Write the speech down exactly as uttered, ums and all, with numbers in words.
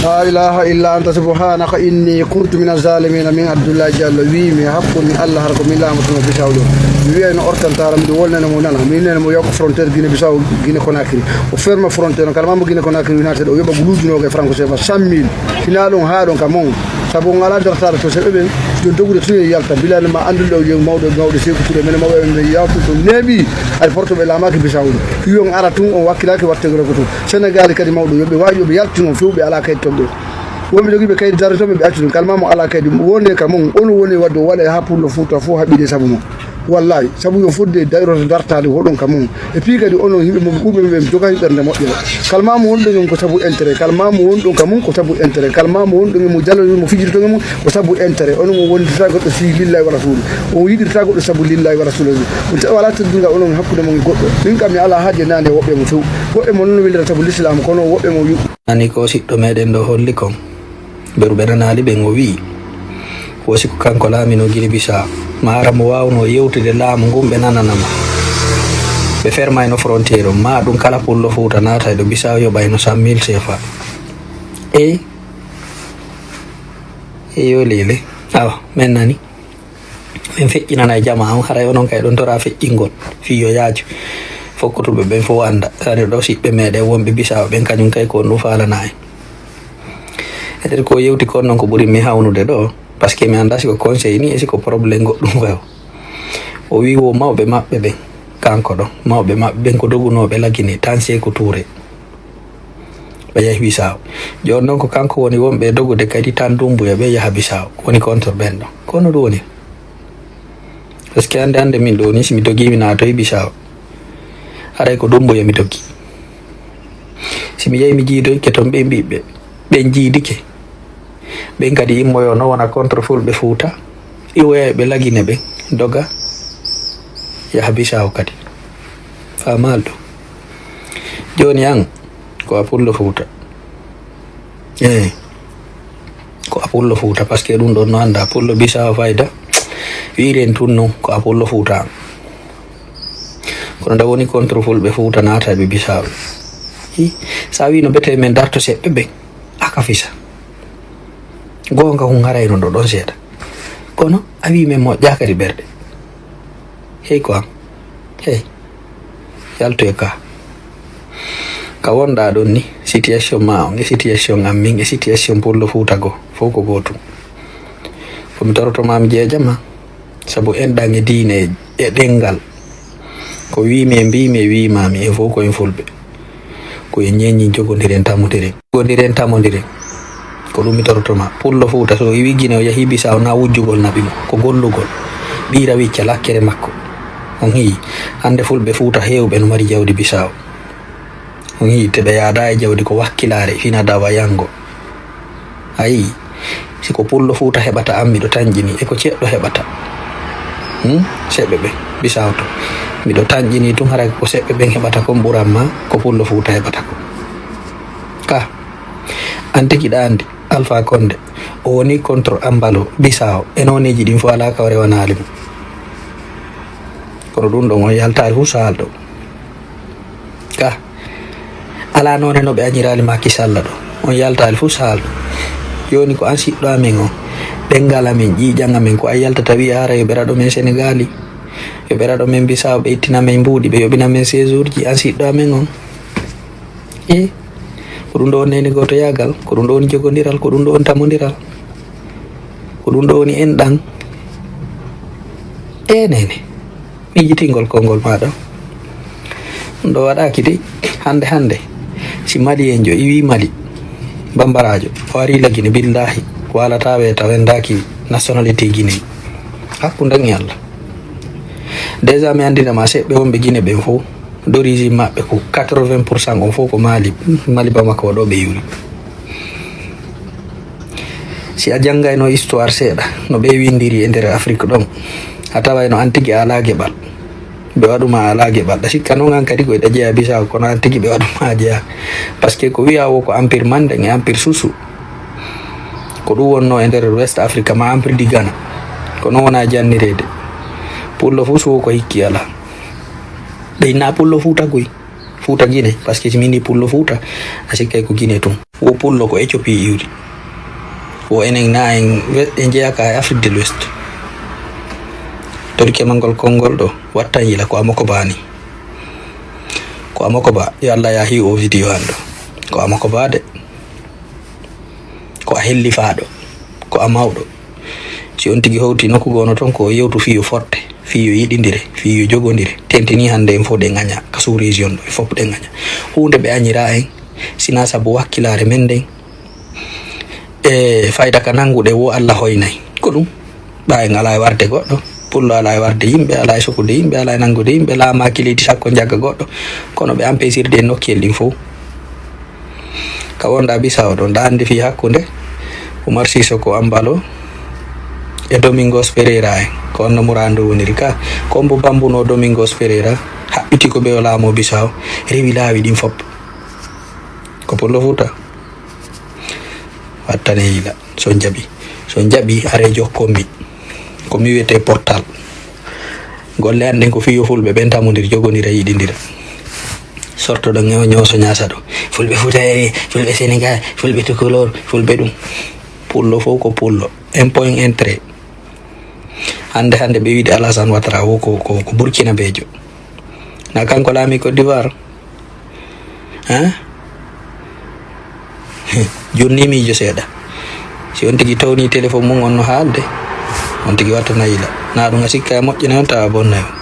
La ilaha illa anta subhanaka inni kuntu min azzalimina. Min Abdoulaye Diallo wi mi hakkunde Allah, har ko min laamotoo Bissau ɗo. Mi wiyayno ortantara, miɗo wolnana mo nana. Mi innana mo yawko frontière Guinée Bissau, Guinée Conakry. O ferma frontière on, kala ma mo Guinée Conakry United, o yoɓa guluuji noga e franco sefa, cent mille. Hina ɗon haa ɗon ka mon. Sabu on ala dartaade to seɓɓe ɓen, si ɗon dogude tun e yalta. Bilal ma anndude ɗo yo mawɗo, mawɗo Seeku Touré, mene mawɓe ɓe yaltu to neeɓi. Ay porto ɓe laamaaki Bissau ɗo. Wi on ara tun, on wakkilaaki wattegere ko tun. Sénégal kadi mawɗo, yo ɓe waawi, yo ɓe yaltin on few, ɓe alaa kaydi ton ɓe. Wonɓe jogiiɓe kaydi darotooɓe, ɓe accu ɗum. Kala ma mo alaa kaydi, wonde ka mon, ono woni wadde o waɗa haa Pullo Fuuta fof haɓɓide sabu mon. Wallahi, sabu yo fodde dayroto dartaade hoɗon ka mon. Et puis kadi onon yimɓe mon ɓuuɓe ɓe jogaani ɓernde moƴƴere. Kala ma mo wonɗon e mum ko sabu intérêt, kala ma mo wonɗon ka mum ko sabu intérêt, kala ma mo wonɗon e mum jallori mo fijirton e mum ko sabu intérêt. Onon mo wondirta goɗɗo fii lillahi wa rasulu. On yiɗirta goɗɗo sabu lillahi wa rasulu. On tawa alaa teddungal onon hakkunde mon e goɗɗo. Min kam mi alaa haaje nane woɓɓe mo few. Woɓɓe mo noon welira sabu l'islam kono woɓɓe mo yu- Ani ko siɗɗo meɗen ɗo holli kon. Beru ɓe nanaali ɓen o wi'i. Wosi ko kanko laamino Guinée Bissau. Ma ara mo waawno yewtude laamu ngun ɓe nanana mo. Ɓe fermayno frontière on. Ma ɗum kala Pullo Fuuta naatayɗo Bissau yoɓayno cent mille C F A. Ey. Eyo lele. Awa, men nani. Min feƴƴinanay jamaa on, haray onon kay ɗon tora feƴƴingol. Fii yo yaaju. Fokkotuɓe ɓen fow annda. Sani ɗo siɓɓe meɗen wonɓe Bissau ɓen, kañum kay ko on ɗum faalana en. E nder ko yewti kon non ko ɓuri mi hawnude ɗo, parce que mi annda si ko conseil ni e si ko problème goɗɗum wayo. O wi wo mawɓe maɓɓe ɓen, kanko ɗon, mawɓe maɓɓe ɓen ko dogunooɓe Lagine, tan Seeku Tuure. Ɓe yahi Bissau. Jooni non ko kanko woni wonɓe e dogude kadi tan Dumbuya ɓe yaha Bissau. Woni contre ɓen ɗon. Kono ɗum woni. Parce que hannde, hannde min ɗo ni, si mi dogii, mi naatoyi Bissau. Haray ko Dumbuya mi dogi. Si mi yehi, mi jiidoyke ton ɓe ɓiɓɓe. Ɓen jiidike. Ɓen kadi immoyo no wona contre Fulɓe Fuuta. Iwoya e ɓe Lagine ɓen. Doga. Yaha Bissau kadi. Faamaali ɗum. Jooni an, ko a Pullo Fuuta. Eey. Ko a Pullo Fuuta, parce que ɗum ɗon no annda. Pullo Bissau fayda. Wiiren tun non, ko a Pullo Fuuta an. Kono nda woni contre Fulɓe Fuuta naata ɓe Bissau. Hi, sa wi no bete men darto seɓɓe ɓe. Aka fisa. Goonga hun harayno ɗo ɗon seeɗa. Kono a wi men moƴƴa kadi ɓerɗe. Hey ko am. Hey. Yaltu e ka. Ka wonɗa ɗon ni, situation ma on e situation am min e situation Pullo Fuuta go, fow ko gootum. Ko mi toroto ma mi jeejama, sabu enɗan e diine e ɗenngal. Ko wiimi e mbiimi e wiimaami en fow ko en Fulɓe. Ko en ñeeñi jogondiren tamondiren. Jogondiren tamondiren. Ko ɗum mi toroto ma. Pullo Fuuta so iwi Gine o yahi Bissau na wujjugol naɓi mo. Ko gollugol. Ɓiira wicca lakkere makko. On hiyi. Hannde Fulɓe Fuuta heewɓe no mari jawdi Bissau. On hiyi te ɓe yaada e jawdi ko wakkilaare fina dawa yango. Ayi. Si ko Pullo Fuuta heɓata an miɗo tanƴini e ko ceɗɗo heɓata. Hmm? Seɓɓe ɓe Bissau to. Miɗo tanƴini tun haray ko seɓɓe ɓen heɓata kon ɓuran ma ko Pullo Fuuta heɓata ko. Ka. An tigi ɗa anndi Alpha Condé. O woni contre Ambalo Bissau. E nooneeji ɗin fof alaa ka o rewanaali mo. Kono ɗum ɗon on yaltaali fof saalɗo. Ka. Alaa noone no ɓe añiraali Macky Sall ɗo. On yaltaali fof saalɗo. Jooni ko an siɗɗo amen on. Ɗenngal amen, ƴiiƴan amen, ko a yaltata wi'a hara yo ɓe raɗo men Senegaali. Yo ɓe raɗo men Bissau, ɓe ittina men mbuuɗi, ɓe yoɓina men séjourji, an siɗɗo amen on. E ko ɗum ɗo woni neni gootoyaagal, ko ɗum ɗo woni jogondiral, ko ɗum ɗo woni tamondiral, ko ɗum ɗo woni enɗan. E nene, miijitingol konngol maaɗa. Ɗum ɗo waɗaaki de, hannde hannde, si Maliyenjo iwi Mali, Bambaraajo, o ari Lagine, billaahi, waalata wee taw en daaki nationalité Guinée. Hakkunde e Allah. Déjà mi anndina ma seɓɓe wonɓe Guinée ɓen fof, d'origine maɓɓe ko quatre-vingts pour cent on fof ko Mali, Mali Bamako ɗo ɓe iwri. Si a janngayno histoire seeɗa, no ɓe windiri e nder Afrique ɗon, a tawayno an tigi a alaa geɓal. Ɓe waɗuma a alaa geɓal. Ɗa sikka noon an kadi ko eɗa jeyaa Bissau, kono an tigi ɓe waɗuma a jeyaa. Parce que ko wiya wo ko empire Mandeng e empire Susu. Ko ɗum wonno e nder West Africa ma empire di Ghana. Ko noon wona jannireede. Pullo fof suwo ko hikki alaa. Ɓe inna Pullo Fuuta Guy. Fuuta Gine, parce que si min ni pullo Fuuta, a sikkay ko Gine tun. Wo pullo ko Éthiopie iwri. Wo enen na en we-, en jeyaka e Afrique de l'Ouest. Torike mangol konngol ɗo, wattan yila ko Amokoba ni. Ko Amokoba, yo Allah ya hiw o video an ɗo. Ko Amokoba de. Ko a hellifaaɗo. Ko a mawɗo. Si on tigi howti nokku goono ton, ko yewtu fii yo fotte, fii yo yiɗindire, fii yo jogondire. Tentini hannde en fof ɗe ŋaña, ka sous région ɗo, e fof ɗe ŋaña. Huunde ɓe añira en, sina sabu wakkilaare men nden. E fayda ka nannguɗe wo Allah hoynay. Ko ɗum. Ɓa en alaa e warde goɗɗo. Pullo alaa e warde yimɓe, alaa e sokude yimɓe, alaa e nanngude yimɓe. Laamaaki leydi sakko njagga goɗɗo. Kono ɓe ampesirde en nokkiyel ɗin fof. Ka wonda Bisawo ɗon, ɗa anndi fii hakkunde Umar Sisoko Ambalo e Domingos Pereira en. Ko on no murandu woniri ka. Ko mbo bambuno Domingos Pereira, haɓɓiti ko ɓe o laamo Bisawo, rewi laawi ɗin fof. Ko pullo Fuuta. Wattane yila. So jaɓi. So jaɓi, are jokkommi. Ko mi wiyete portal. Golle an ɗen ko fii yo fulɓe ɓen tamondir, jogondira, yiɗindira. Sorto ɗo ñoo-, ñooso ñaasa ɗo. Fulɓe Fuuta e, fulɓe Senegal, fulɓe Tukulor, fulɓe ɗum. Pullo fof ko pullo. Impôt en intérêt. Hannde, hannde ɓe wiide Alassane Ouattara wo ko, ko, ko Burkinabejo. Na kanko laami Côte d'Ivoire. Hein? Jonni miijo seeɗa. Si on tigi tawni téléphone mum on no haalde, on tigi wattana yila. Na ɗum a sikka e moƴƴina on tawa bonna on.